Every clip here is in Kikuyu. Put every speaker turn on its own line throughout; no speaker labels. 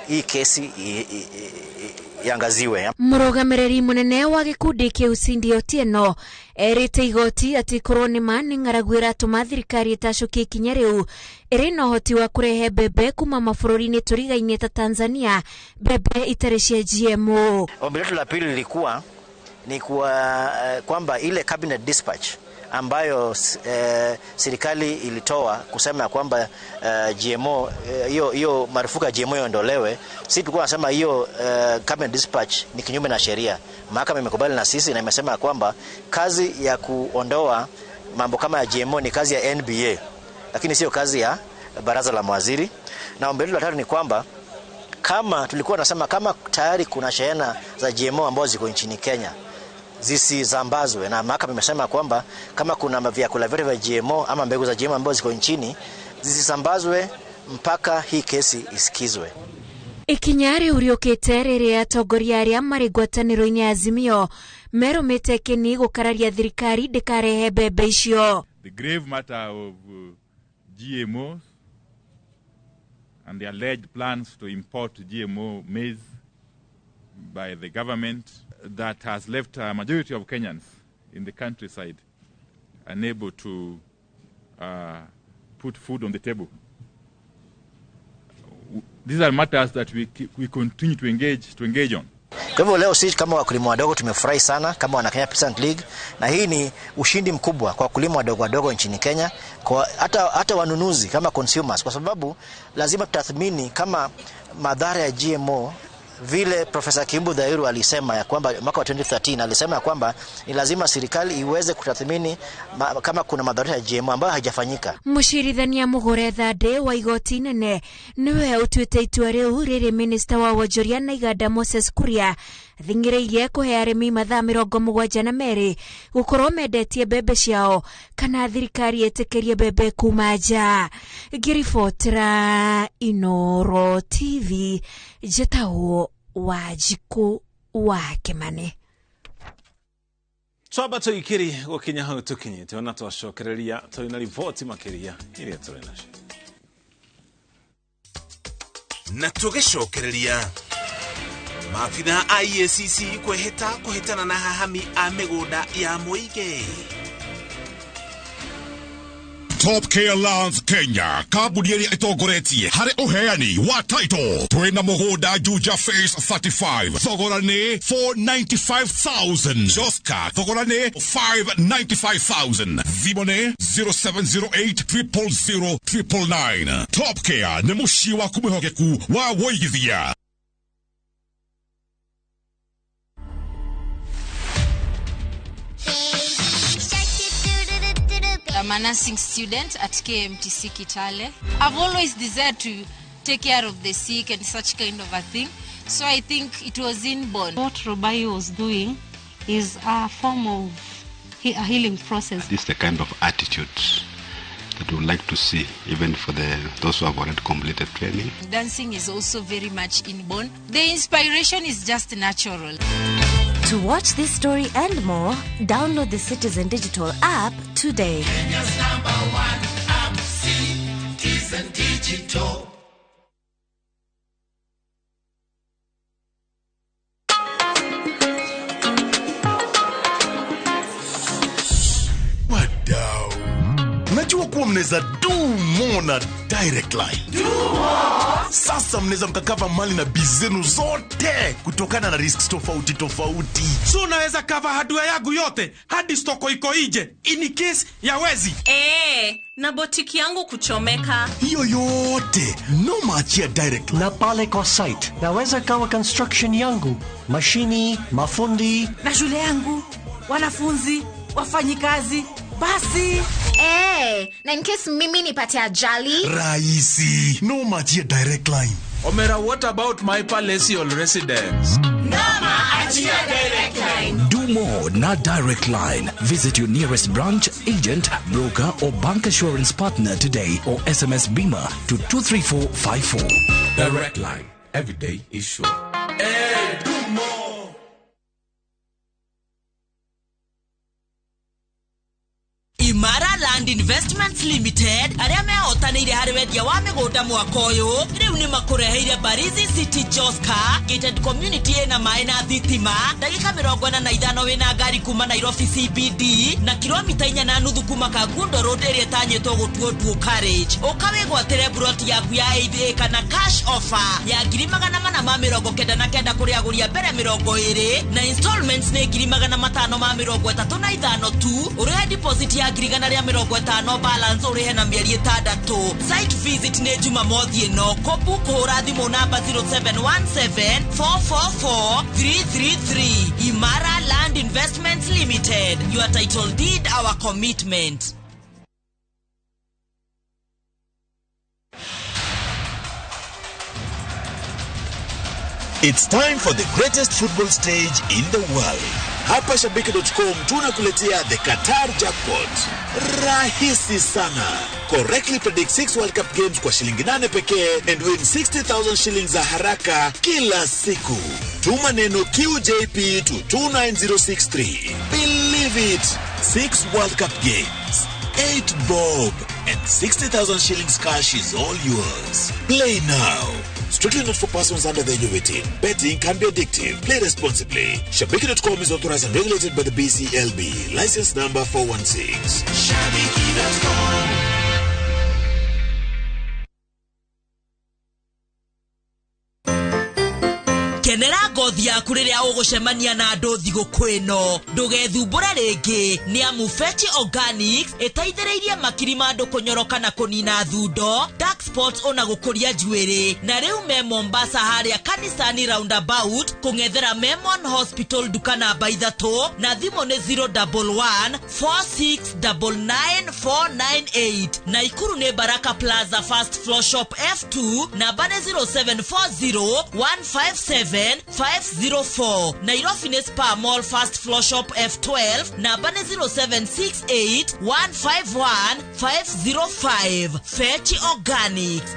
Hii kesi iangaziwe.
Mũrũgamĩrĩri mũnene wa gĩkundi kĩu Cindy Otieno erĩte igoti atĩ korwo nĩ ma nĩ ng'aragu ĩratũma thirikari ĩtacũkie ikinya rĩu ĩrĩ na ũhoti wa kũrehe mbembe kuma mabũrũri-inĩ tũrigainie ta Tanzania, mbembe itarĩ cia GMO.
Ombi letu la pili lilikuwa ni kwa kwamba ile cabinet dispatch ambayo serikali ilitoa kusema kwamba GMO hiyo marufuku ya GMO iondolewe, sisi tulikuwa tunasema hiyo cabinet dispatch ni kinyume na sheria. Mahakama imekubali na sisi na imesema kwamba kazi ya kuondoa mambo kama ya GMO ni kazi ya NBA, lakini sio kazi ya baraza la mawaziri. Na ombi letu la tatu ni kwamba kama tulikuwa tunasema kama tayari kuna shehena za GMO ambazo ziko nchini Kenya zisizambazwe, na mahakama imesema kwamba kama kuna vyakula vyote vya GMO ama mbegu za GMO ambazo ziko nchini zisisambazwe mpaka hii kesi isikizwe.
Ikinya rĩu rĩũkĩte rĩrĩa atongoria arĩa marĩ ngwatanĩro-inĩ ya Azimio merũmĩte kĩni gũkararia thirikari ndĩkarehe mbembe icio.
The grave matter of GMOs and the alleged plans to import GMO maize by the government that has left a majority of Kenyans in the countryside unable to put food on the table. These are matters that we continue to engage on.
Kwa hivyo leo sisi kama wakulima wadogo tumefurahi sana kama wana Kenya Peasant League, na hii ni ushindi mkubwa kwa wakulima wadogo wadogo nchini Kenya, kwa hata wanunuzi kama consumers, kwa sababu lazima tutathmini kama madhara ya GMO vile Profesa Kimbu Dhairu alisema ya kwamba mwaka wa 2013 alisema ya kwamba ni lazima serikali iweze kutathmini kama kuna madhara ya GMO ambayo haijafanyika.
Mũcirithania Mugure Thande wa igoti inene niwe ũtuĩte itua rĩu rĩrĩ minista wa wonjoria na iganda Moses Kuria athing'ĩrĩirie kũhe arĩmi mathaa 72 gũkorwo mendetie mbembe ciao kana thirikari ĩtĩkĩrie mbembe kuma nja. Ngĩribotera Inoro TV, njĩtagwo Wanjikũ wa Kĩmani.
Twamba tũikiri gũkinya hau tũkinyĩte ona twacokereria tũrĩ na riboti makĩria iria tũrĩ nacio.
Na tũgĩcokereria maabitha a EACC kwĩhĩta kũhĩtana na hahami a mĩgũnda ya mũingĩ.
Top Care Lands Kenya, kambuni ĩrĩa ĩtongoretie harĩ ũheani wa title. Twĩna mũgũnda Juja Phase 35, thogora nĩ 495,000. Joska, thogora nĩ 595,000. Thimũ nĩ 0708 000 999. Top Care nĩ mũciĩ waku mwĩhokeku wa wũigithia.
I'm a nursing student at KMTC Kitale. I've always desired to take care of the sick and such kind of a thing. So I think it was inborn.
What Robai was doing is a form of a healing process.
This is the kind of attitude that we would like to see, even for those who have already completed training.
Dancing is also very much inborn. The inspiration is just natural.
To watch this story and more, download the Citizen Digital app today.
Kenya's number one app, Citizen Digital.
Wadau, najua kuwa mnaweza do more na Direct Line. Do more. Sasa mnaweza mkakava mali na biz zenu zote kutokana na risks tofauti tofauti.
So unaweza cover hardware yangu yote hadi stoko iko nje in case ya wezi.
Na botiki yangu kuchomeka.
Hiyo yote no maachia Direct Line.
Na pale kwa site naweza kawa construction yangu, mashini, mafundi
na shule yangu, wanafunzi, wafanyikazi. Basi.
Na in case mimi nipate ajali.
Raisi, no maachia Direct Line.
Omera, what about my palatial residence?
Noma achia Direct Line.
Do more na Direct Line. Visit your nearest branch, agent, broker or bank assurance partner today or SMS BIMA to 23454.
Direct Line. Every day is sure.
Hey, do more.
Imara Land
Land Investments Limited arĩa mehotanĩire harĩ wendia wa mĩgũnda mwaka ũyũ rĩu nĩ makũreheire Barizi City Joska gated community ĩna maĩ na thitima ndagĩka 45 wĩna ngari kuma Nairobi CBD na kilomita 4.5 kuma Kangundo Road ĩrĩa ĩtanyĩtwo gũtuo Duo Carriage. Ũka wĩgwatĩre buroti yaku ya 8 acre na cash offer ya 499 kũrĩ agũri a mbere 20 na installments nĩ 535 tu ũrĩhe deposit ya 150 balance ũrĩhe na mĩeri 6. Site visit nĩ Jumamothi ĩno kũbu kũhũra thimũ namba 0717 444 333. Imara Land Investments Limited, your title deed, our commitment.
It's time for the greatest football stage in the world. Hapa Shabiki.com tunakuletea the Qatar Jackpot. Rahisi sana. Correctly predict 6 World Cup games kwa shilingi 8 pekee and win 60,000 shillings za haraka kila siku. Tuma neno QJP to 29063. Believe it. 6 World Cup games, 8 bob, and 60,000 shillings cash is all yours. Play now. Strictly not for persons under the age of 18. Betting can be addictive. Play responsibly. Shabiki.com is authorized and regulated by the BCLB. License number 416.
Shabiki.com.
Kenera ngothi yaku rĩrĩa ũgũcemania na andũ thigũkũ ĩno ndũgethumbũre rĩngĩ nĩ amu Fetch Organics ĩteithĩrĩirie makiri ma andũ kũnyoroka na kũnina thundo, dark spots ona gũkũria njuĩrĩ. Na rĩu me Mombasa harĩa kanisani roundabout kũng'ethera Memon Hospital nduka namba 3 na thimũ nĩ 011 4699 498. Naikuru nĩ Baraka Plaza first floor shop F2 namba nĩ 0740 157 504. Nairobi nĩ Spa Mall first floor shop F12 namba nĩ 0768 151 505. Fetch Organics.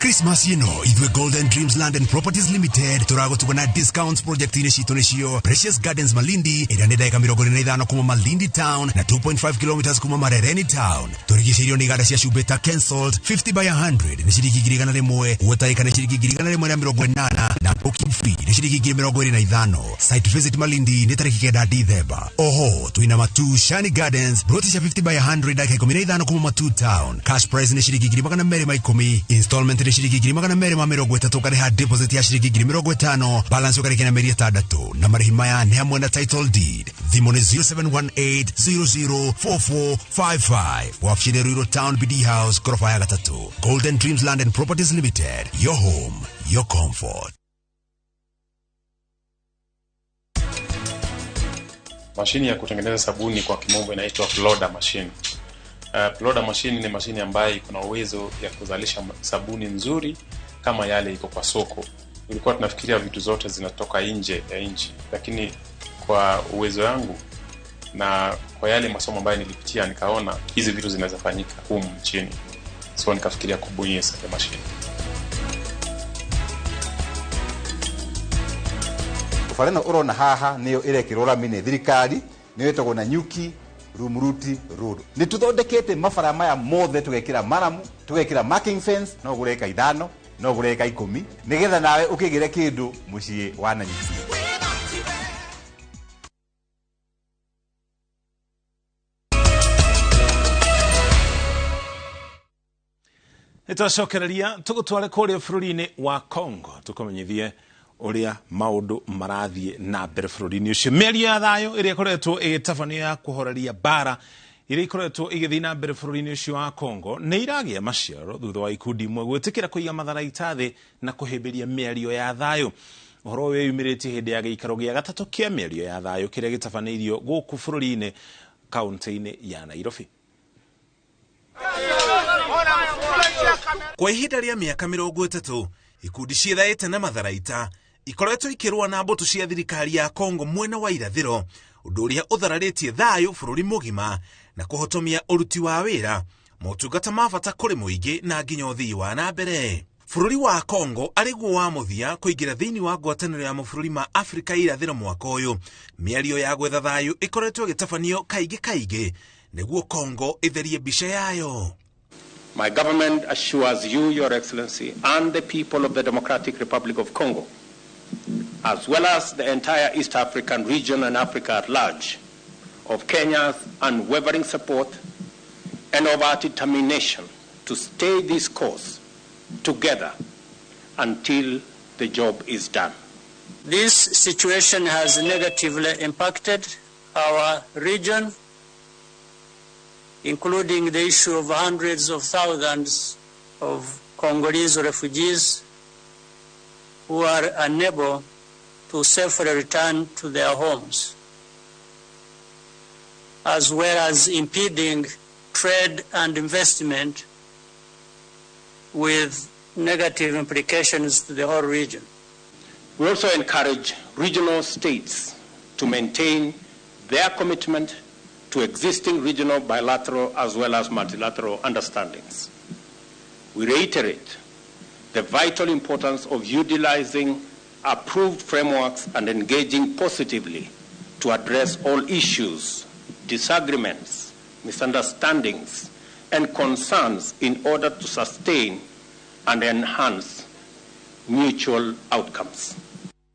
Christmas ino ithuĩ Golden Dreams Land and Properties Limited tũragũtuga na discounts project-inĩ citũ nĩcio Precious Gardens Malindi ĩrĩa nĩ ndagĩka 45 kuma Malindi Town na 2.5 km kuma Marereni Town. Tũrigicĩirio nĩ iganda cia cumbĩ ta Kensalt 50 by 100 nĩ ciringi 101, Water nĩ ciringi 180 na booking fee nĩ ciringi 25. Site visit Malindi nĩ tarĩki 9 Dithemba. Oho twĩna Matu Shani Gardens broti cia 50 by 100 ndagĩka 15 kuma Matu Town. Cash price nĩ ciringi 210, installment nĩ ciringi 230, ũkarĩha deposit ya ciringi 50,000, balance ũkarĩkia na mĩeri 6 na marĩhi maya nĩ hamwe na title deed. Thimũ nĩ 0718 004455. Wabici nĩ Ruiru Town BD House gorofa ya 3. Golden Dreams Land and Properties Limited, your home, your comfort.
Mashini ya kutengeneza sabuni kwa kimombo inaitwa Ploda machine. Ploda machine ni mashini ambayo iko na uwezo ya kuzalisha sabuni nzuri kama yale iko kwa soko. Tulikuwa tunafikiria vitu zote zinatoka nje ya nchi, lakini kwa uwezo wangu na kwa yale masomo ambayo nilipitia nikaona hizi vitu zinaweza fanyika humu nchini. So nikafikiria kubuni hiyo mashini.
Bara ĩno ũrona haha nĩyo ĩrekĩrwo rami nĩ thirikari, nĩyo ĩtagwo Nanyuki Rumuruti Road. Nĩ tũthondekete mabara maya mothe, tũgekĩra maramu, tũgekĩra marking fence, no ũgũre eka 5, no ũgũre eka 10, nĩgetha nawe ũkĩgĩre kĩndũ mũciĩ wa Nanyuki.
Nĩtwacokereria tũgũtware kũrĩa bũrũri-inĩ wa Congo tũkũmenyithie ũrĩa maũndũ marathiĩ na mbere bũrũri-inĩ ũcio. Mĩario ya thayũ ĩrĩa ĩkoretwo ĩgĩtabanio ya kũhoreria mbara iria ikoretwo igĩthiĩ na mbere bũrũri-inĩ ũcio wa Congo nĩ iragĩa maciaro thutha wa ikundi imwe gwĩtĩkĩra kũiga matharaita thĩ na kũhĩmbĩria mĩario ya thayũ. Ũhoro ũyũ wĩyumĩrĩtie hĩndĩ ya gĩikaro gĩa gatatũ kĩa mĩario ya thayũ kĩrĩa gĩtabanĩirio gũkũ bũrũri-inĩ kaunti-inĩ ya Nairobi.
Kwa ihinda rĩa mĩaka 30 ikundi ciethaĩte na matharaita ikoretwo ikĩrũa na mbũtũ cia thirikari ya Congo mwena wa irathĩro, ũndũ ũrĩa ũthararĩtie thayũ bũrũri mũgima na kũhotomia ũruti wa wĩra, motungata ma bata kũrĩ mũingĩ na nginya ũthii wa na mbere.
Bũrũri wa Congo arĩ guo wa mũthia kũingĩra thĩinĩ wa ngwatanĩro ya mabũrũri ma Afrika ya irathĩro mwaka ũyũ. Mĩario ya gwetha thayũ ĩkoretwo ĩgĩtabanio kaingĩ kaingĩ nĩguo Congo ĩtherie mbica yayo.
My government assures you, Your Excellency, and the people of the Democratic Republic of Congo, as well as the entire East African region and Africa at large, of Kenya's unwavering support and of our determination to stay this course together until the job is done.
This situation has negatively impacted our region, including the issue of hundreds of thousands of Congolese refugees who are unable to safely return to their homes, as well as impeding trade and investment with negative implications to the whole region.
We also encourage regional states to maintain their commitment to existing regional, bilateral, as well as multilateral understandings. We reiterate the vital importance of utilizing approved frameworks and engaging positively to address all issues, disagreements, misunderstandings, and concerns in order to sustain and enhance mutual outcomes.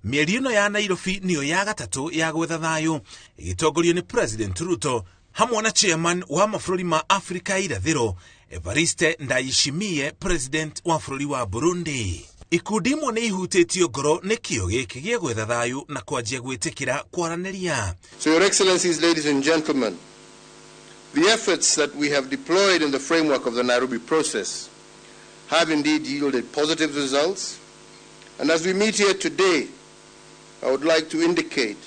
Mĩario ĩno ya Nairobi nĩyo ya gatatũ ya gwetha thayũ ĩgĩtongorio nĩ President Ruto hamwe na chairman wa mabũrũri ma Afrika ya irathĩro Evariste Ndayishimiye, president wa bũrũri wa Burundi. Ikundi imwe nĩ ihutĩtio ngoro nĩ kĩo gĩkĩ gĩa gwetha thayũ na kwanjia gwĩtĩkĩra kwaranĩria.
So, Your Excellencies, ladies and gentlemen, the efforts that we have deployed in the framework of the Nairobi process have indeed yielded positive results. And as we meet here today, I would like to indicate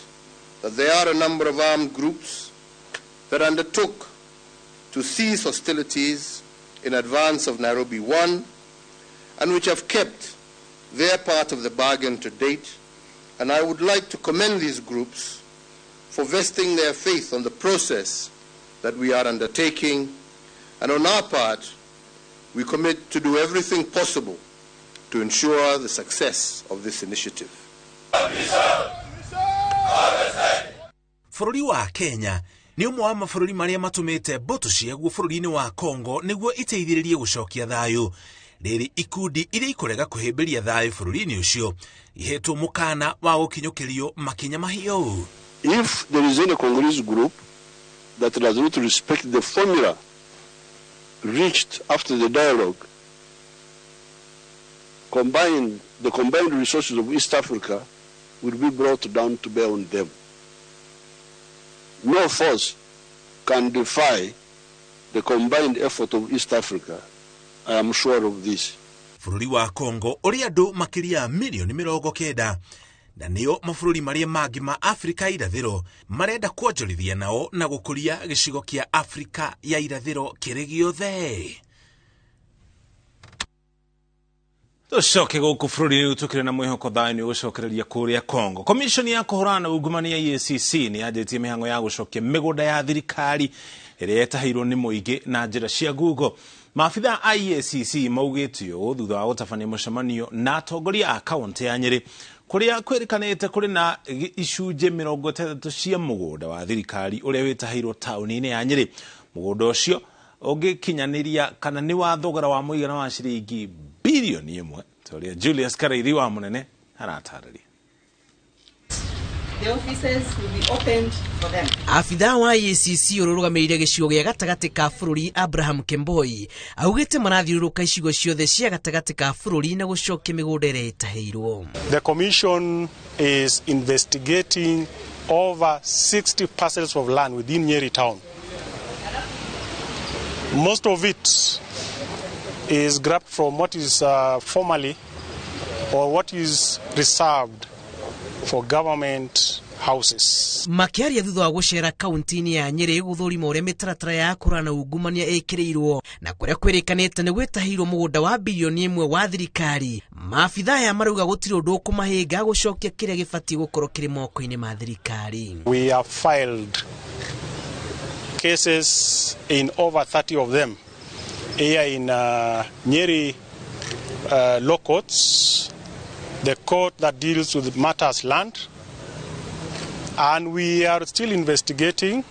that there are a number of armed groups that undertook to cease hostilities in advance of Nairobi 1 and which have kept their part of the bargain to date. And I would like to commend these groups for vesting their faith on the process that we are undertaking. And on our part, we commit to do everything possible to ensure the success of this initiative.
Bũrũri wa Kenya nĩ ũmwe wa mabũrũri marĩa matũmĩte mbũtũ ciaguo bũrũri-inĩ wa Congo nĩguo iteithĩrĩrie gũcokia thayũ. Rĩrĩ ikundi iria ikũrega kũhĩmbĩria thayũ bũrũri-inĩ ũcio ihetwo mũkana wa gũkinyũkĩrio makinya mahiũ.
If there is any Congolese group that does not respect the formula reached after the dialogue, the combined resources of East Africa will be brought down to bear on them. No force can defy the combined effort of East Africa. I am sure of this.
Bũrũri wa Congo ũrĩa andũ makĩria milioni 90 na nĩo mabũrũri marĩa mangĩ ma Afrika irathĩro marenda kuonjorithia nao na gũkũria gĩcigo kĩa Afrika ya irathĩro kĩrĩ gĩothe. Tũcoke gũkũ bũrũri-inĩ tũkĩrĩ na mwĩhoko thayũ nĩ ũgũcokereria kũrĩa Congo. Commission ya kũhũrana na ungumania EACC nĩ yanjĩtie mĩhang'o ya gũcokia mĩgũnda ya thirikari ĩrĩa ĩtahĩirwo nĩ mũingĩ na njĩra cia Google. Maabitha a EACC maugĩte ũũ thutha wa gũtabania mũcemanio na atongoria a kaũntĩ ya Nyĩrĩ kũrĩa kwĩrĩkanĩte kũrĩ na icunjĩ 60 cia mũgũnda wa thirikari ũrĩa wĩtahĩirwo taũni-inĩ ya Nyĩrĩ. Mũgũnda ũcio ũngĩkinyanĩria kana nĩ wa thogora wa mũigana wa ciringi bilioni 1 ta ũrĩa Julius Karaithi wa Mũnene aratarĩria.
The offices will be opened for them.
Abithaa wa EACC ũrũgamĩrĩire gĩcigo gĩa gatagatĩ ka bũrũri Abraham Kemboi augĩte marathiũrũrũka icigo ciothe cia gatagatĩ ka bũrũri na gũcokia mĩgũnda ĩrĩa ĩtahĩirwo.
The commission is investigating over 60 parcels of land within Nyeri town. Most of it is grabbed from what is formerly or what is reserved for government houses.
Makiaria thutha wa gũcera kaunti-inĩ ya Nyĩrĩ gũthũrima ũrĩa mĩtaratara ya kũrũa na ungumania ĩkĩrĩirwo na kũrĩa kwĩrĩkanĩte nĩ gwĩtahĩirwo mũgũnda wa bilioni 1 wa thirikari. Maabithaa aya marauga gũtirĩ ũndũ ũkũmahĩnga gũcokia kĩrĩa gĩbatiĩ gũkorwo kĩrĩ moko-inĩ ma thirikari.
We have filed cases in over 30 of them here in Nyeri
law courts, the court that deals with matters land, and we are still investigating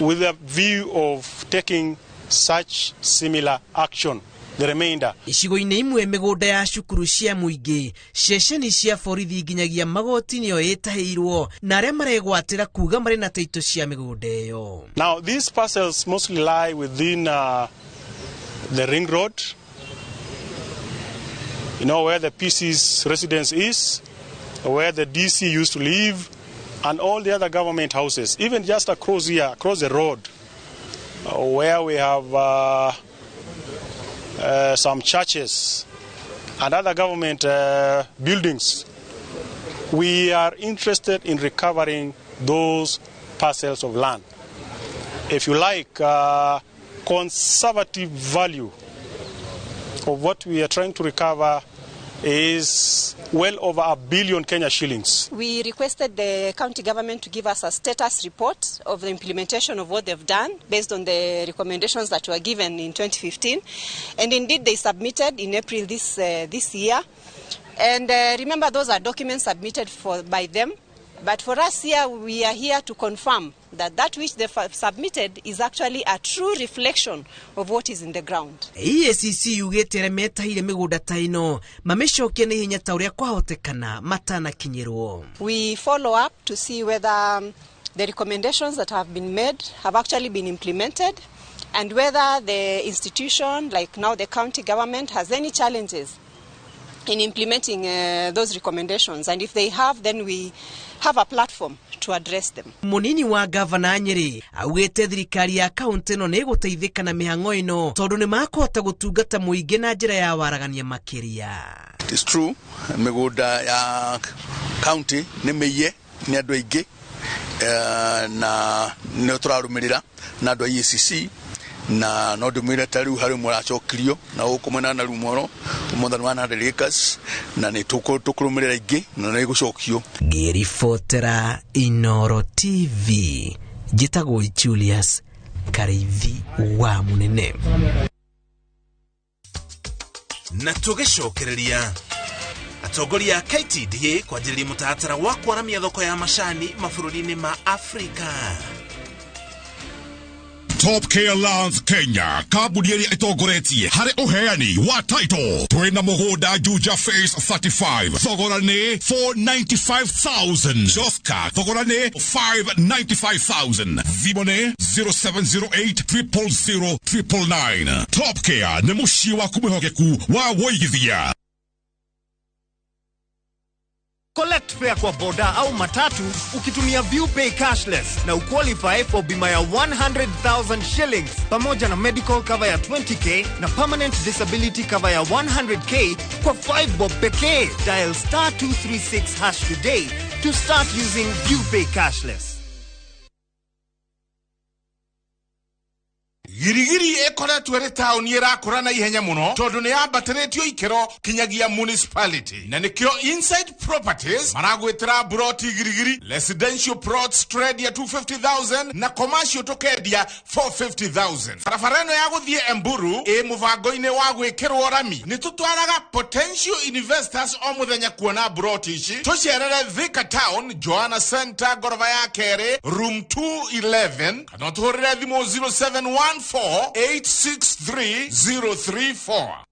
with a view of taking such similar action. The remainder.
Icigo-inĩ imwe mĩgũnda ya cukuru cia mũingĩ, ceceni cia borithi nginyagia magoti nĩyo ĩtahĩirwo na arĩa maregwatĩra kuga marĩ na taito cia mĩgũnda ĩyo.
Now these parcels mostly lie within the ring road, you know, where the PC's residence is, where the DC used to live, and all the other government houses, even just across here, across the road, where we have some churches and other government buildings. We are interested in recovering those parcels of land. If you like, conservative value of what we are trying to recover is well over 1 billion Kenya shillings.
We requested the county government to give us a status report of the implementation of what they've done based on the recommendations that were given in 2015. And indeed they submitted in April this year. And remember, those are documents submitted by them. But for us here, we are here to confirm that that which they submitted is actually a true reflection of what is in the ground.
EACC yugĩte arĩa metahire mĩgũnda ta ĩno mamĩcokie nĩ hinya ta ũrĩa kwahotekana matanakinyĩrwo.
We follow up to see whether the recommendations that have been made have actually been implemented and whether the institution, like now the county government, has any challenges in implementing those recommendations, and if they have, then we have a platform to address them.
Munini wa gavana Nyeri augite thirikari ya kaunti ĩno nĩ ĩgũteithĩka na mĩhang'o ĩno tondũ nĩ makũhota gũtungata mũingĩ na njĩra ya waragania makĩria.
It is true, mĩgũnda ya county nĩ mĩiye nĩ andũ aingĩ na nĩ tũrarũmĩrĩra na andũ a EACC na no ndĩmwĩre ta rĩu harĩ mũracokirio na gũkũ mwena na Rumoro more than 100 acres na nĩ tũkũrũmĩrĩra ingĩ na nĩ gũcokio.
Ngĩribotera Inoro TV njĩtagwo Julius Kariithi wa Munene.
Na tũgĩcokereria atongoria a KTDA kwanjĩrĩria mũtaratara wa kwaramia thoko ya macani mabũrũri-inĩ ma Afrika.
Top Care Lands Kenya, kambuni ĩrĩa ĩtongoretie harĩ ũheani wa title. Twĩna mũgũnda Juja Phase 35, thogora nĩ 495,000. Joska, thogora nĩ 595,000. Thimũ nĩ 0708 000 999. Top Care nĩ mũciĩ waku mwĩhokeku wa wũigithia.
Collect fare kwa boda au matatu ukitumia ViewPay cashless na uqualify for bima ya 100,000 shillings pamoja na medical cover ya 20k na permanent disability cover ya 100k kwa 5 bob pekee. Dial star 236# today to start using ViewPay cashless.
Girigiri ĩkoretwo ĩrĩ taũni ĩrakũra na ihenya mũno tondũ nĩ yambatĩrĩtio ikĩro kinyagia municipality na nĩkĩo Inside Properties maragwĩtĩra broti Girigiri residential plots tũrendia 250,000 na commercial tũkendia 450,000. Barabara ĩno ya gũthiĩ Emburu ĩ mũbango-inĩ wa gwĩkĩrwo rami. Nĩ tũtwaraga potential investors o mũthenya kuona broti ici. Tũcerere Thika Town, Joanna Center, ngoroba ya kerĩ, room 211, kana tũhũrĩre thimũ 0714 863 034.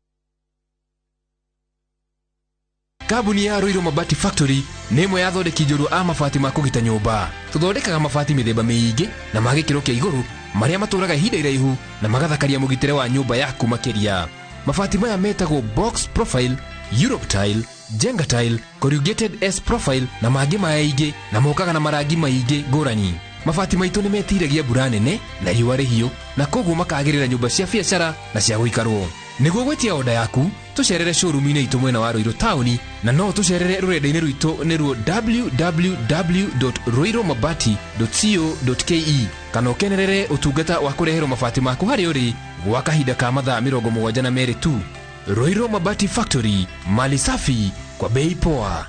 Kambuni ya Ruiru Mabati Factory nĩ ĩmwe ya athondeki njorua a mabati ma kũgita nyũmba. Tũthondekaga mabati mĩthemba mĩingĩ na ma gĩkĩro kĩa igũrũ marĩa matũraga ihinda iraihu na magathakaria mũgitĩre wa nyũmba yaku makĩria. Mabati maya metagwo box profile, Europe tile, Jenga tile, corrugated S profile na mangĩ maingĩ na mokaga na marangi maingĩ ngũrani. Mabati maitũ nĩ metiragia mbura nene na riũa rĩhiũ na koguo makagĩrĩra nyũmba cia biacara na cia gũikarwo. Nĩguo gwĩtia oda yaku tũcerere showroom-inĩ itũ mwena wa Ruiru taũni na no tũcerere rũrenda-inĩ rwitũ nĩruo www.ruirumabati.co.ke kana ũkenerere ũtungata wa kũreherwo mabati maku harĩa ũrĩ gwa kahinda ka mathaa 72 tu. Ruiru Mabati Factory, mali safi kwa bei poa.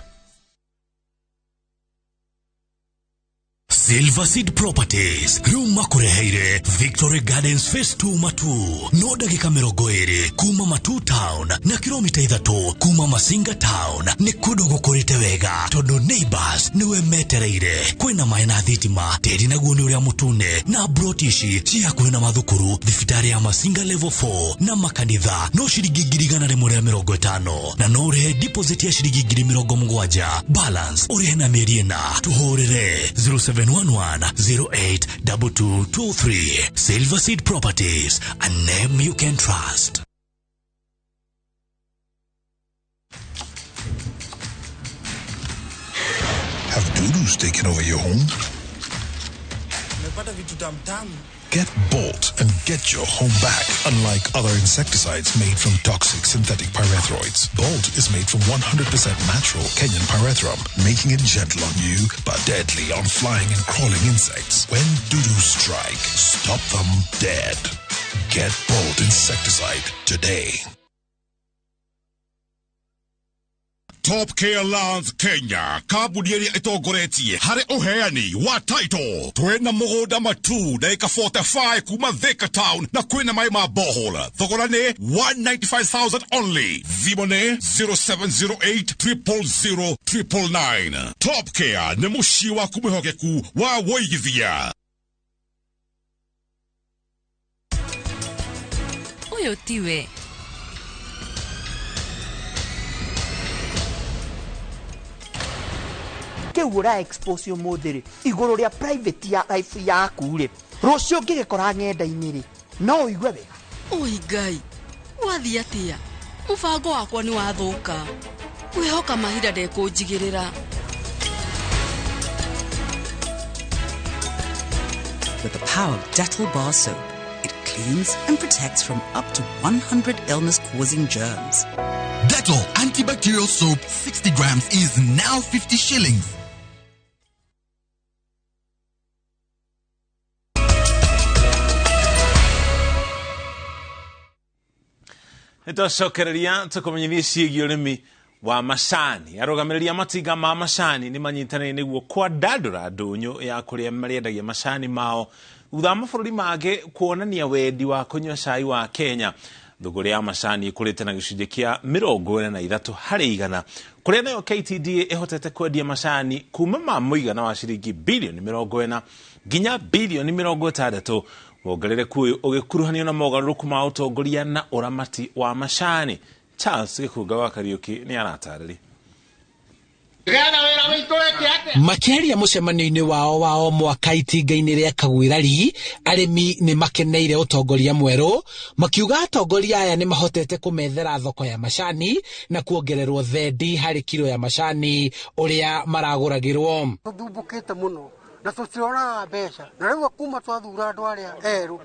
Silver Seed Properties rĩu makũreheire Victory Gardens Phase 2 Matu, no ndagĩka 20 kuma Matu Town na kilomita 3 kuma Masinga Town. Nĩ kũndũ gũkũrĩte wega tondũ neighbors nĩwe metereire. Kwĩna maĩ na thitima, tĩri naguo nĩ ũrĩa mũtune, na broti ici ci hakuhĩ na mathukuru, thibitarĩ ya Masinga level 4 na makanitha, no ciringi 150,000, na no ũrĩhe deposit ya ciringi 70,000, balance ũrĩhe na mĩeri 4. Tũhũrĩre 0711 082223. Silver Seed Properties, a name you can trust.
Have dudus taken over your home? Get Bolt and get your home back. Unlike other insecticides made from toxic synthetic pyrethroids, Bolt is made from 100% natural Kenyan pyrethrum, making it gentle on you but deadly on flying and crawling insects. When dudus strike, stop them dead. Get Bolt insecticide today. Top Care Lands Kenya, kambuni ĩrĩa ĩtongoretie harĩ ũheani wa title. Twĩna mũgũnda Matu, ndagĩka 45 kuma Thika Town, na kwĩna maĩ ma borehole. Thogora nĩ 195,000 only. Thimũ nĩ 0708 000 999. Top Care nĩ mũciĩ waku mwĩhokeku wa wũigithia.
Ũyũ tiwe.
Kĩu ũra expose ũmũthĩ rĩ igũrũ rĩa private ya life yaku rĩ, rũciũ ũngĩgĩkora ng'enda-inĩ rĩ, no ũigue wega.
Oi Ngai, wathiĩ atĩa? Mũbango wakwa nĩ wathũka. Kwĩhoka mahinda ndekũnjigĩrĩra.
With the power of Dettol bar soap, it cleans and protects from up to 100 illness-causing germs.
Dettol antibacterial soap 60 grams is now 50 shillings.
Nĩtwacokereria tũkũmenyithie ciĩgiĩ ũrĩmi wa macani. Arũgamĩrĩri a matinga ma macani nĩ manyitanĩire nĩguo kwandandũra ndũnyũ ya kũrĩa marĩendagia macani mao thutha wa mabũrũri mangĩ kuonania wendi wa kũnyua cai wa Kenya. Thũgũrĩ ya macani ĩkũrĩte na gĩcunjĩ kĩa 43 harĩ igana, kũrĩa nayo KTDA ĩhotete kwendia macani kuma ma mũigana wa ciringi bilioni 40 nginya bilioni 60. Wongerereku ũyũ ũgĩkuruhanio na mogarũrũku ma ũtongoria na ũramati wa macani. Charles Gĩkunga wa Kariũki nĩ aratarĩria.
Makĩaria mũcemanio-inĩ wao wa o mwaka itinga-inĩ rĩa Kagwirari, arĩmi nĩ makeneire ũtongoria mwerũ, makiuga atongoria aya nĩ mahotete kũmethera thoko ya macani na kuongererwo thendi harĩ kiro ya macani ũrĩa maragũragĩrwo.
Tũthumbũkĩte mũno na tũtionaga mbeca, na rĩu kuma twathura andũ arĩa erũ,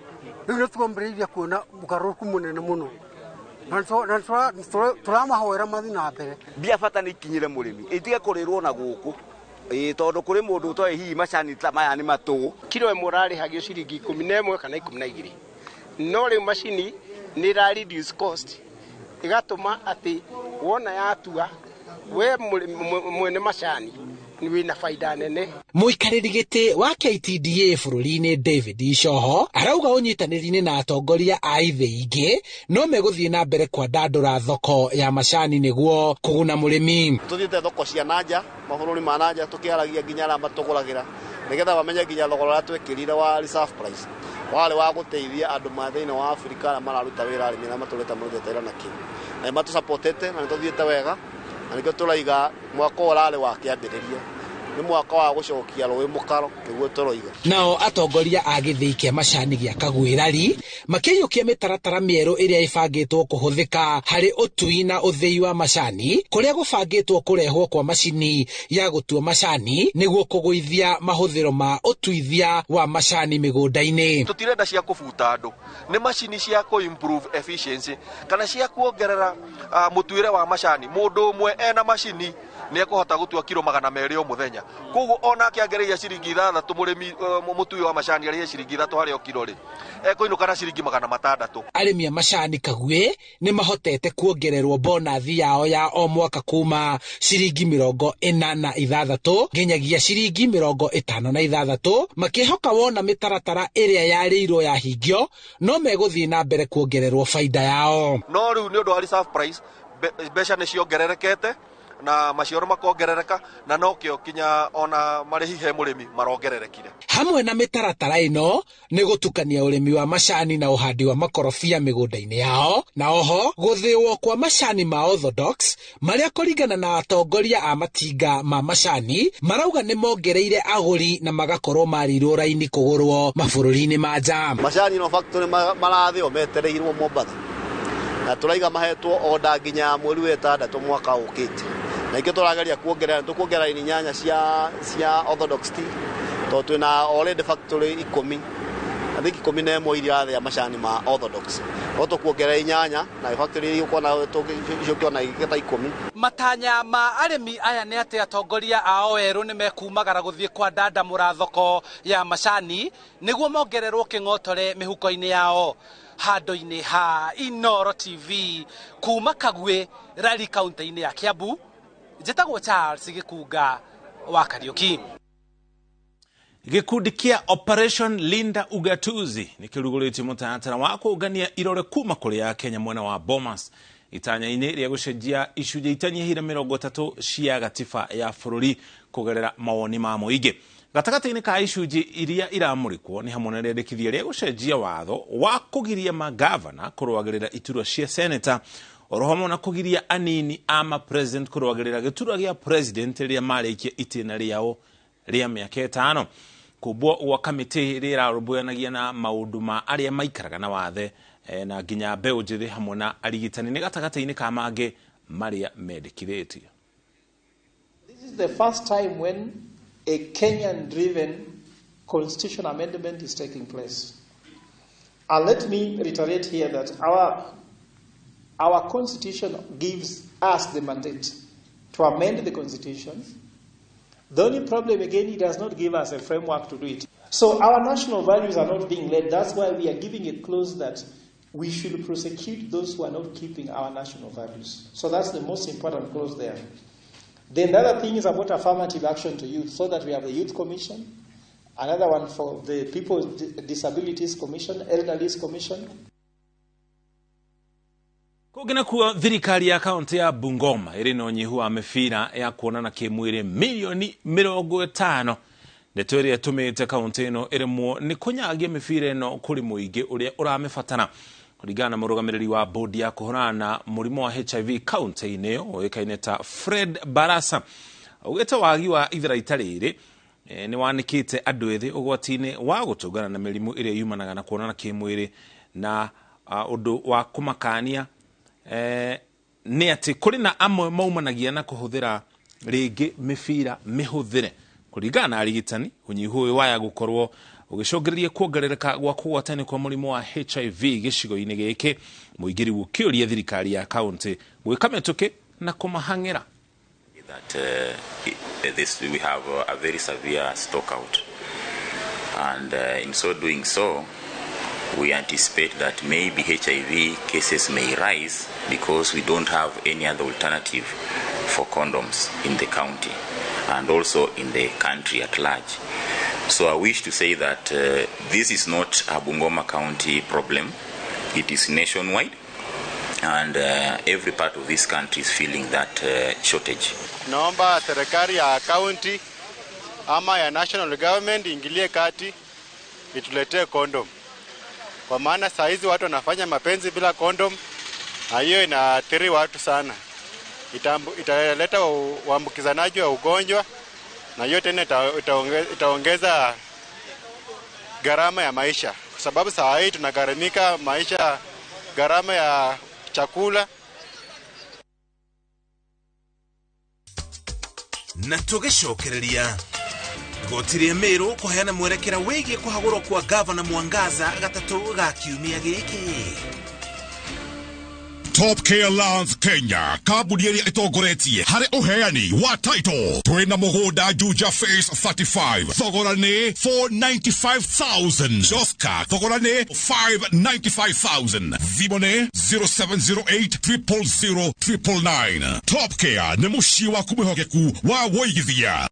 rĩu nĩ twambĩrĩirie kuona ũgarũrũku mũnene mũno. Na tũramahoera mathiĩ na mbere.
Mbia bata nĩ ikinyĩre mũrĩmi, itige kũrĩrwo na gũkũ, tondũ kũrĩ mũndũ ũtoĩ hihi macani ta maya nĩ matũ.
Kiro ĩmwe ũrarĩhagio ciringi 11 kana 12, no rĩu macini nĩ ĩra reduce cost, ĩgatũma atĩ wona yatua we mwene macani wĩna faida nene.
Mũikarĩri gĩtĩ wa KTDA bũrũri-inĩ David Icoho arauga ũnyitanĩri-inĩ na atongoria a ithĩ ingĩ no megũthiĩ na mbere kwandandũra thoko ya macani nĩguo kũguna mũrĩmi.
Tũthiĩte thoko cia nanja, mabũrũri ma nanja, tũkĩaragia nginya arĩa matũgũragĩra nĩgetha mamenye nginya thogora ũrĩa twekĩrire wa reserve price warĩ wa gũteithia andũ ma thĩinĩ wa Afrika arĩa mararuta wĩra, arĩmi arĩa matũrĩte marutĩte wĩra na kĩo, na nĩ matũsupportete na nĩ tũthiĩte wega, na nĩkĩo tũraiga mwaka ũyũ ũrarĩ wa kĩambĩrĩria, nĩ mwaka wa gũcokia rũĩ mũkaro, nĩguo tũroiga.
Nao atongoria a gĩthĩi kĩa macani gĩa Kagwĩrari makĩiyũkia mĩtaratara mĩerũ ĩrĩa ĩbangĩtwo kũhũthĩka harĩ ũtui na ũthĩi wa macani, kũrĩa gũbangĩtwo kũrehwo kwa macini ya gũtua macani nĩguo kũgũithia mahũthĩro ma ũtuithia wa macani mĩgũnda-inĩ.
Tũtirenda cia kũbuta andũ, nĩ macini cia kũ improve efficiency kana cia kuongerera mũtuĩre wa macani. Mũndũ ũmwe ena macini
Nĩ ekũhota gũtua kiro 200 o mũthenya. Koguo onake angĩrĩhia ciringi 6 mũrĩmi mũtui wa macani arĩhe ciringi 3 harĩ o kiro rĩ, ekũinũka na ciringi 600.
Arĩmi a macani Kagwĩ nĩ mahotete kuongererwo bonathi yao ya o mwaka kuma ciringi 46 nginyagia ciringi 56, makĩhoka wona mĩtaratara ĩrĩa yarĩirwo yahingio no megũthiĩ na mbere kuongererwo faida yao.
No rĩu nĩ ũndũ wa reserve price mbeca nĩ ciongererekete na maciaro makongerereka, na nokĩo kinya ona marĩhi he mũrĩmi marongererekire.
Hamwe na mĩtaratara ĩno nĩ gũtukania ũrĩmi wa macani na ũhandi wa makorobia mĩgũnda-inĩ yao, na oho gũthĩwo kwa macani ma orthodox marĩa kũringana na atongoria a matinga ma macani marauga nĩ mongereire agũri na magakorwo marĩirwo raini kũgũrwo mabũrũri-inĩ ma nja.
Macani no factory marathĩo metereirwo Mombatha, na tũraiga mahetwo order nginya mweri wa 6 mwaka ũkĩte, na ikĩ tũrageria kuongerera, tũkuongerera ini 8 cia orthodox tea tondũ twĩna already factory 10, I think 11 iria irathĩa macani ma orthodox, no tũkuongerera 8 na factory igũkorwo icokio na igĩta 10.
Matanya ma arĩmi aya nĩ atĩ atongoria ao erũ nĩ mekumagara gũthiĩ kwandandamũra thoko ya macani nĩguo mongererwo kĩng'otore mĩhuko-inĩ yao. Handũ-inĩ ha Inooro TV kuma Kagwĩ Rari kaunti-inĩ ya Kiambu, njĩtagwo Charles Gĩkunga wa Kariũki.
Gĩkundi kĩa Operation Linda Ugatuzi nĩ kĩrugũrĩtie mũtaratara wa kũũngania irore kuma kũrĩ Akenya mwena wa Bomas itanya-inĩ rĩa gũcenjia icunjĩ itanyihĩire 30 cia gatiba ya bũrũri kũgerera mawoni ma mũingĩ. Gatagatĩ-inĩ ka icunjĩ iria iramũrĩkwo nĩ hamwe na rĩendekithia rĩa gũcenjia watho wa kũgiria magavana kũrũagĩrĩra iturwa cia seneta, oro hamwe na kũgiria anini a ma-president kũrũagĩrĩra gĩturwa gĩa president rĩrĩa marĩkia itĩna rĩao rĩa mĩaka 5. Kũmbwo gwa kamĩtĩ ĩrĩa ĩrarũmbũyanagia na maũndũ ma arĩa maikaraga na wathe na nginya mbeũ njĩthĩ hamwe na arigitani nĩ gatagatĩ-inĩ ka mangĩ marĩa mendekithĩtio.
This is the first time when a Kenyan-driven constitutional amendment is taking place. And let me reiterate here that our constitution gives us the mandate to amend the constitution. The only problem, again, it does not give us a framework to do it. So our national values are not being led. That's why we are giving a clause that we should prosecute those who are not keeping our national values. So that's the most important clause there. Then the other thing is about affirmative action to youth, so that we have the Youth Commission, another one for the People with Disabilities Commission, Elderly Commission.
Kũngĩ nakuo thirikari ya kaunti ya Bungoma ĩrĩ na ũnyihu wa mĩbira ya kuonana kĩmwĩrĩ mirioni 50. Ndeto ĩrĩa ĩtũmĩte kaunti ĩno ĩremwo nĩ kũnyagia mĩbira ĩno kũrĩ mũingĩ ũrĩa ũramĩbatara. Kũringana na mũrũgamĩrĩri wa bodi ya kũhũrana na mũrimũ wa HIV kaunti-inĩ ĩyo ũĩkaine ta Fred Barasa, augĩte wagi wa itharaita rĩrĩ nĩ wanĩkĩte andũ ethĩ ũgwati-inĩ wa gũtũngana na mĩrimũ ĩrĩa yumanaga na kuonana kĩmwĩrĩ, na ũndũ wa kũmakania nĩ atĩ kũrĩ na amwe maumanagia na kũhũthĩra rĩngĩ mĩbira mĩhũthĩre. Kũringana na arigitani, ũnyihu ũyũ waya gũkorwo ũgĩcũngĩrĩria kuongerereka gwa kũgwatanio kwa mũrimũ wa HIV gĩcigo-inĩ gĩkĩ. Mũingĩ rĩu ũkĩũria thirikari ya kaunti gwĩka mĩtũkĩ na kũmahang'ĩra.
That we have a very severe stock out, and in so doing so we anticipate that maybe HIV cases may rise because we don't have any other alternative for condoms in the county and also in the country at large. So I wish to say that this is not a Bungoma County problem. It is nationwide, and every part of this country is feeling that shortage.
Naomba serikali ya county ama ya national government ingilie kati ituletee condom. Kwa maana saa hizi watu wanafanya mapenzi bila condom, na hiyo inaathiri watu sana. Italeta uambukizanaji wa ugonjwa, na hiyo tena itaongeza gharama ya maisha. Kwa sababu saa hii tunagharamika maisha, gharama ya chakula.
Na tũgĩcokereria igoti rĩa Meru kũheana mwerekera wĩgiĩ kũhagũrwo kwa gavana Mwangaza gatatũ ga kiumia gĩkĩ.
Top Care Lands Kenya, kambuni ĩrĩa ĩtongoretie harĩ ũheani wa title. Twĩna mũgũnda Juja Phase 35, thogora nĩ 495,000. Joska, thogora nĩ 595,000. Thimũ nĩ 0708 000 999. Top Care nĩ mũciĩ waku mwĩhokeku wa wũigithia.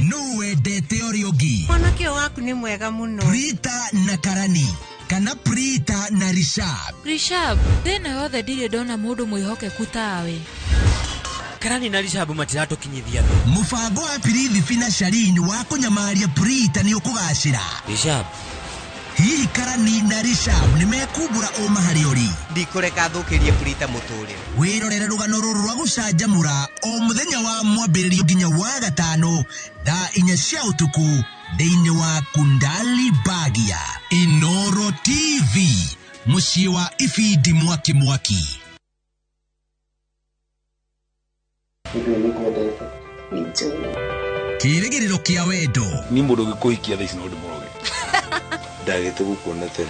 No wendete ũrĩa ũngĩ.
Mwanake ũyũ waku nĩ mwega mũno.
Prita na Karani kana Prita na Rishab.
Rishab, thĩna yothe ndirĩ ndona mũndũ mwĩhokeku tawe.
Karani na Rishab matiratũkinyithia thĩ.
Mũbango wa Pirithi na Sharin wa kũnyamaria Prita nĩ ũkũgacĩra.
Rishab.
Hihi Karani na Rishab nĩ mekumbũra ũma harĩ ũrĩ.
Ndikũreka thũkĩrie Prita mũtũrĩre.
Wĩrorere rũgano rũrũ rwa gũcanjamũra o mũthenya wa mwambĩrĩrio nginya wa gatano thaa 4 cia ũtukũ thĩinĩ wa Kundali Bagia. Inoro TV, mũciĩ wa ibindi mwaki mwaki. Kĩrĩgĩrĩro kĩa wendo.
Ni mũndũ ũngĩkũhikia thaa ici no ndĩmũroge. Ndagĩte gũkuona tene.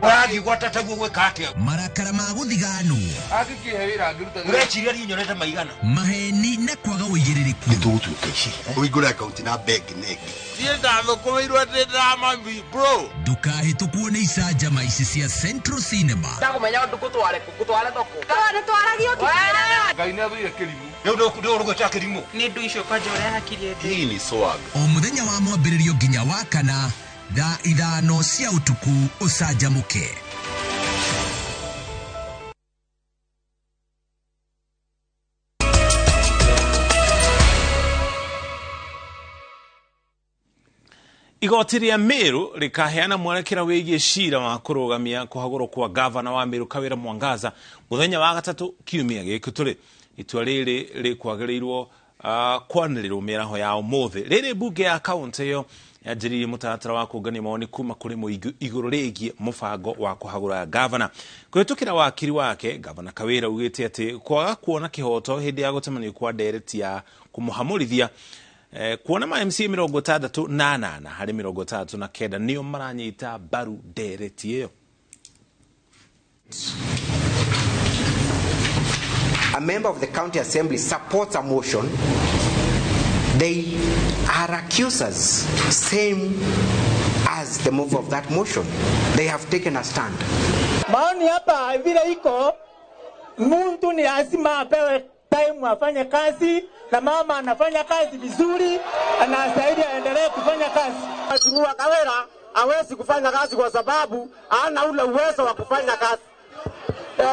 Ũrathie taguo gwĩka atĩa?
Marakara ma gũthiganwo.
Angĩkĩhe wĩra angĩruta. Ũreciria niĩ nyonete maigana?
Maheni na kwaga ũigĩrĩrĩku.
Nĩtũgũtuĩka ici.
Ũhingũre akaunti na bengi negi.
Niĩ ndathũkũmĩirwo ndĩ ndĩramami bro.
Ndũkahĩtũkwo nĩ icanjama ici cia Central Cinema.
Ndakũmenya ũndũ ngũtware kũ, ngũtware thoko.
Nĩtwaragio kĩrĩa.
Ngai nĩathũire kĩrimũ. Rĩu ndũgũgwĩta kĩrimũ.
Nĩ ndũ icio kwanja ũrĩa hakiri ĩndĩ.
Hii ni swag.
O mũthenya wa mwambĩrĩrio nginya wa kana thaa 5 cia ũtukũ ũcanjamũke.
Igoti rĩa Meru rĩkaheana mwerekera wĩgiĩ cira wa kũrũgamia kũhagũrwo kwa gavana wa Meru Kawĩra Mwangaza mũthenya wa gatatũ kiumia gĩkĩ tũrĩ. Itua rĩrĩ rĩkwagĩrĩirwo kwanĩrĩrwo mĩaraho ya ũmũthĩ. Rĩrĩ mbunge ya kaũntĩ ĩyo yanjĩrĩirie mũtaratara wa kũngania mawoni kuma kũrĩ mũingĩ igũrũ rĩgiĩ mũbango wa kũhagũra gavana. Kũhĩtũkĩra wakiri wake, gavana Kawĩra augĩte atĩ kwaga kuona kĩhoto hĩndĩ ya gũcemanio kwa ndereti ya kũmũhamũrithia kuona ma MCA 68 harĩ 69 nĩo maranyita mbaru ndereti ĩyo.
A member of the county assembly supports a motion, they are accusers, same as the move of that motion. They have taken a stand.
Maoni hapa vile iko, mtu ni lazima apewe time afanye kazi, na mama anafanya kazi vizuri, anastahili aendelee kufanya kazi.
Mheshimiwa Kawira hawezi kufanya kazi kwa sababu hana ule uwezo wa kufanya kazi.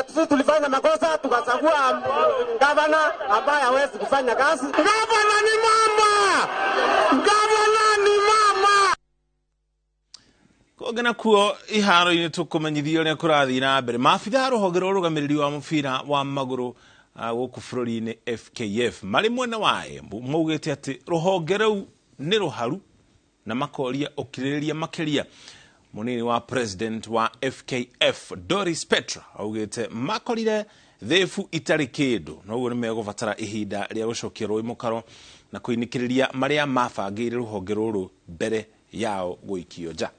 Sisi tulifanya makosa tukachagua gavana ambaye hawezi kufanya kazi. Gavana ni mama! Gavana ni mama!
Kũngĩ nakuo iharo-inĩ tũkũmenyithia ũrĩa kũrathiĩ na mbere. Maabitha a rũhonge rwa ũrũgamĩrĩri wa mũbira wa magũrũ gũkũ bũrũri-inĩ FKF marĩ mwena wa Embu maugĩte atĩ rũhonge rũu nĩ rũharu na makoria ũkirĩrĩria makĩria. Munini wa president wa FKF Doris Petra augĩte makorire thĩbu itarĩ kĩndũ noguo nĩ megũbatara ihinda rĩa gũcokia rũĩ mũkaro na kũinĩkĩrĩria marĩa mabangĩire rũhonge rũrũ mbere yao gũikio nja.